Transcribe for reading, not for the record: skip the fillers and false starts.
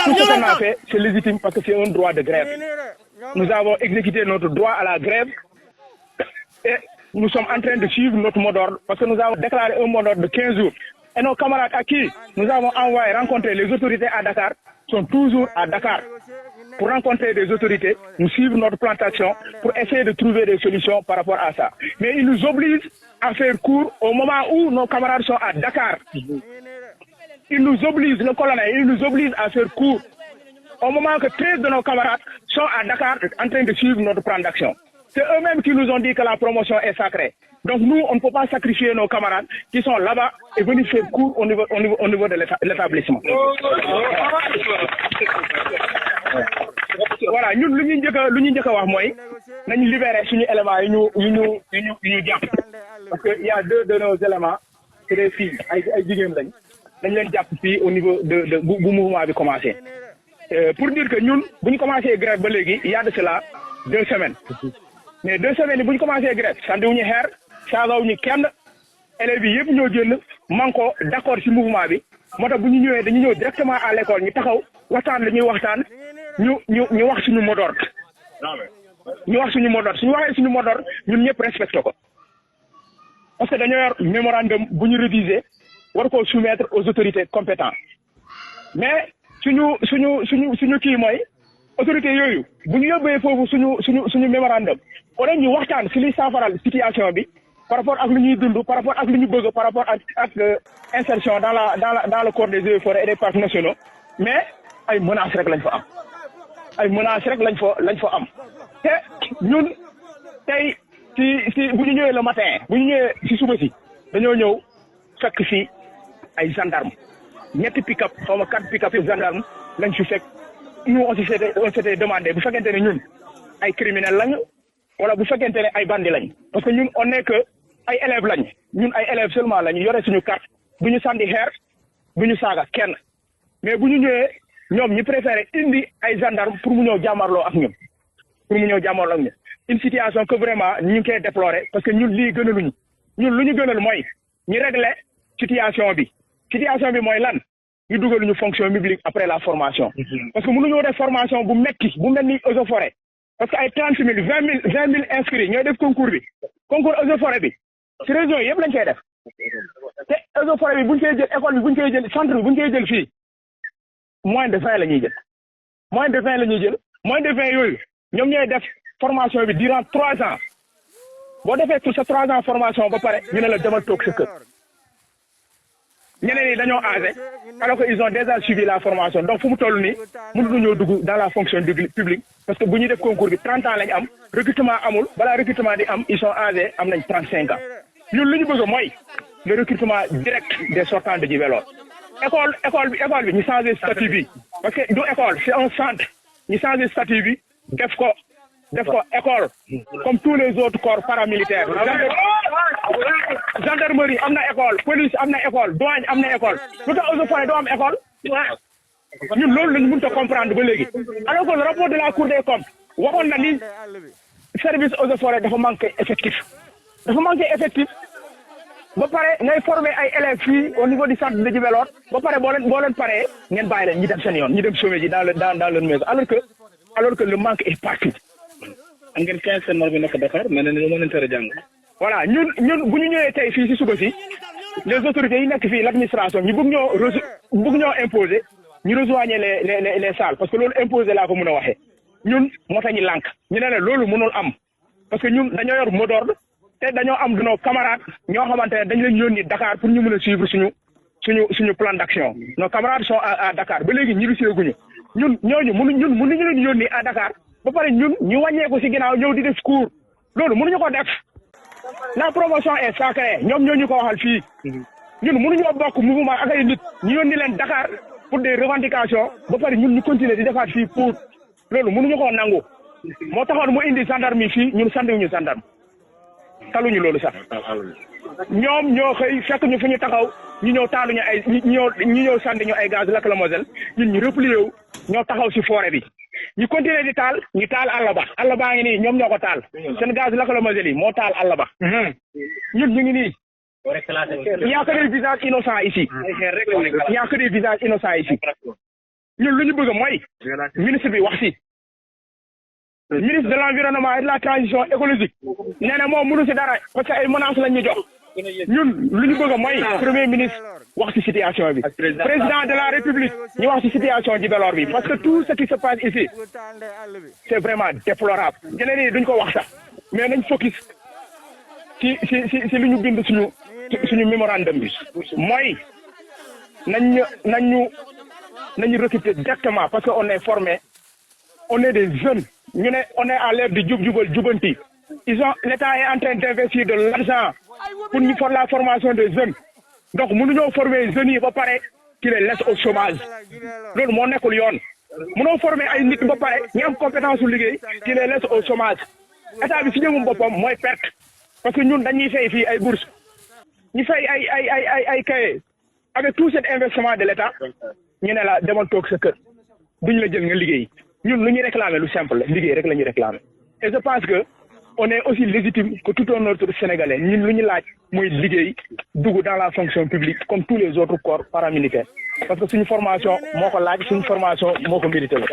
tout ce qu'on a fait, c'est légitime parce que c'est un droit de grève. Nous avons exécuté notre droit à la grève et nous sommes en train de suivre notre mot d'ordre parce que nous avons déclaré un mot d'ordre de 15 jours. Et nos camarades à qui nous avons envoyé rencontrer les autorités à Dakar sont toujours à Dakar pour rencontrer des autorités, nous suivre notre plantation pour essayer de trouver des solutions par rapport à ça. Mais ils nous obligent à faire court au moment où nos camarades sont à Dakar. Ils nous obligent, le colonel, ils nous obligent à faire court au moment que 13 de nos camarades sont à Dakar en train de suivre notre plan d'action. C'est eux-mêmes qui nous ont dit que la promotion est sacrée. Donc nous, on ne peut pas sacrifier nos camarades qui sont là-bas et venir faire cours au niveau de l'établissement. Voilà, ñun lu ñu njëkk a wax mooy nañu libérer suñu éléments yi ñu jàpp parce que il y a deux de nos éléments c'est des filles ay jigéen lañ leen jàpp fii au niveau de bu mouvement bi commencé. Pour dire que ñun bu ñu commencé grève ba léegi il y a de cela 2 semaines mais 2 semaines yi bu ñu commencé grève sandiwuñu xeer saagawuñu kenn élèves yi yëpp ñoo génn manko d'accord ci mouvement bi moo tax bu ñu ñëwee dañu ñëw directement à l'école ñu taxaw waxtaan la ñuy waxtaan ñu wax suñu mot d'ordre ñu wax suñu mot d'ordre suñu waxee suñu mot d'ordre ñun ñëpp respecté ko parce que dañoo yor mémorandum bu ñu réviser war koo soumettre aux autorités compétentes mais suñu kii mooy autorités yooyu bu ñu yóbbee foofu suñu mémorandum au lieu ñu waxtaan ci liy saafaral situation bi par rapport ak lu ñuy dund par rapport ak lu ñu bëgg par rapport ak insertion dans le corps des eaux et forêts et des parcs nationaux mais ay menaces rek lañ fa am te ñun tey ci bu ñu ñëwee le matin bu ñu ñëwee ci suba si dañoo ñëw fekk ci ay gendarme ñetti pick-up xaw ma 4 pick-up gendarme lañ fi fekk nous on s'était demandé bu fekkente ne ñun ay criminels lañu wala bu fekkente ne ay bandits lañ parce que ñun on est que ay élèves lañ ñun ay élèves seulement lañu yore suñu carte bu ñu sànni xeer bu ñu saaga kenn mais bu ñu ñëwee ñoom ñi préféré indi ay gendarme pour mu ñëw jàmmarloo ak ñun une situation que vraiment ñu ngi koy déplorer parce que ñun lii gënaluñu ñun lu ñu gënal mooy ñu régler situation bi mooy lan ñu dugal ñu fonction publique après la formation parce que mënuñoo def formation bu metti bu mel ni eaux et forêt parce que ay 30 000 20 000 inscrits ñooy def concours eaux et forêt bi ci région yëpp lañ koy def te eaux et forêt bi buñ koy jël école bi buñ koy jël centre bi buñ koy jël fii moins de 20 la ñuy jël moins de 20 yooyu ñoom ñooy def formation bi durant 3 ans boo defee pour sa 3 ans formation ba pare ñu ne la demal toog sa kër ñeneen ñi dañoo âgé alors que ils ont déjà suivi la formation donc fu mu toll nii mënuñoo dugg dans la fonction publique parce que bu ñuy def concours bi 30 ans lañ am recrutement amul balaa recrutement di am ils sont âgés am nañ 35 ans ñun li ñu bëgg mooy le recrutement direct des sortants de Djibélor école bi ñu changé statut bi parce que du école c'est un centre ñu changé statut bi def ko école comme tous les autres corps paramilitaires gendarmerie am na école police am na école douane am na école lu tax eaux et forêts doo am école ñun loolu lañu mënut a comprendre ba léegi alors que le rapport de la Cour des comptes waxoon na ni service eaux et forêts dafa manqué effectif ba pare ngay former ay élèves fii au niveau du centre de Djibélor ba pare boo leen paree ngeen bàyyi leen ñi dem seen yoon ñi dem chômer ji dans leur maison alors que le manque est partout. am ngeen 15 seen bi nekk Dakar mais ne moo leen tere jàng. voilà ñun bu ñu ñëwee tey fii si suba si les autorités yi nekk fii l'administration ñu bëgg ñoo imposer ñu rejoindre les salles parce que loolu imposer laa ko mën a waxee ñun moo tax ñu lànk ñu ne loolu mënul am parce que ñun dañoo yor mot d'ordre te dañoo am nos camarades ñoo xamante ne dañ leen yónni Dakar pour ñu mën a suivre suñu plan d'action nos camarades sont à Dakar ba léegi ñibbi seeguñu ñun mënuñu leen yónni à Dakar ba pare ñun ñu wàññeeku si ginnaaw ñëw di def cours loolu mënuñu ko def la promotion est sacrée ñoom ñoo ñu ko waxal fii ñun mënuñoo bokk mouvement ak ay nit ñu yónni leen Dakar pour des revendications ba pare ñun ñu continuer di defaat fii pour loolu mënuñu koo nangu moo taxoon mu indi gendarme fii ñun sandiwuñu gendarme taluñu loolu sax ñoom ñoo xëy fekk ñu fu ñu taxaw ñu ñëw taaluñu ay ñu ñëw sandi ñu ay gaz lacrymogène ñun ñu replié wu ñoo taxaw si forêt bi ñu continuer di taal ñu taal àll baa ngi nii ñoom ñoo ko taal seen gaz lacrymogène yi moo taal àll ba ñun ñu ngi nii il y a que des visages innocents ici il y a que des visages innocents ici ñun lu ñu bëgg mooy ministre bi wax si ministre de l'environnement et de la transition écologique nee na moom mënu si dara parce que ay menaces lañ ñu jox ñun lu ñu bëgg mooy premier ministre wax ci situation bi président de la république ñu wax ci situation Djibélor bi parce que tout ce qui se passe ici c'est vraiment déplorable ñeneen ñi duñ ko wax sax mais nañ focus ci lu ñu bind suñu mémorandum bi mooy nañu recruter directement parce que on est formé on est des jeunes ñu ne on est à l'ère de jubal jubanti l'État est en train d'investir de l'argent pour ñu for la formation des jeunes donc mënuñoo former jeunes yi ba pare qui les laisse au chômage loolu moo nekkul yoon mënoo former ay nit ba pare ñu am compétence su liggéey qui les laisse au chômage état bi si ñëwum boppam mooy perte parce que ñun dañuy fay fii ay bourse ñu fay ay cahier avec tout cet investissement de l'État ñu ne la demal toog sa kër duñ la jël nga liggéey ñun lu ñuy réclamer lu simple la liggéey rek la ñuy réclamer et je pense que on est aussi légitime que tout un autre Sénégalais ñun lu ñu laaj mooy liggéey dugg dans la fonction publique comme tous les autres corps paramilitaires parce que suñu formation moo ko laaj suñu formation moo ko mérité la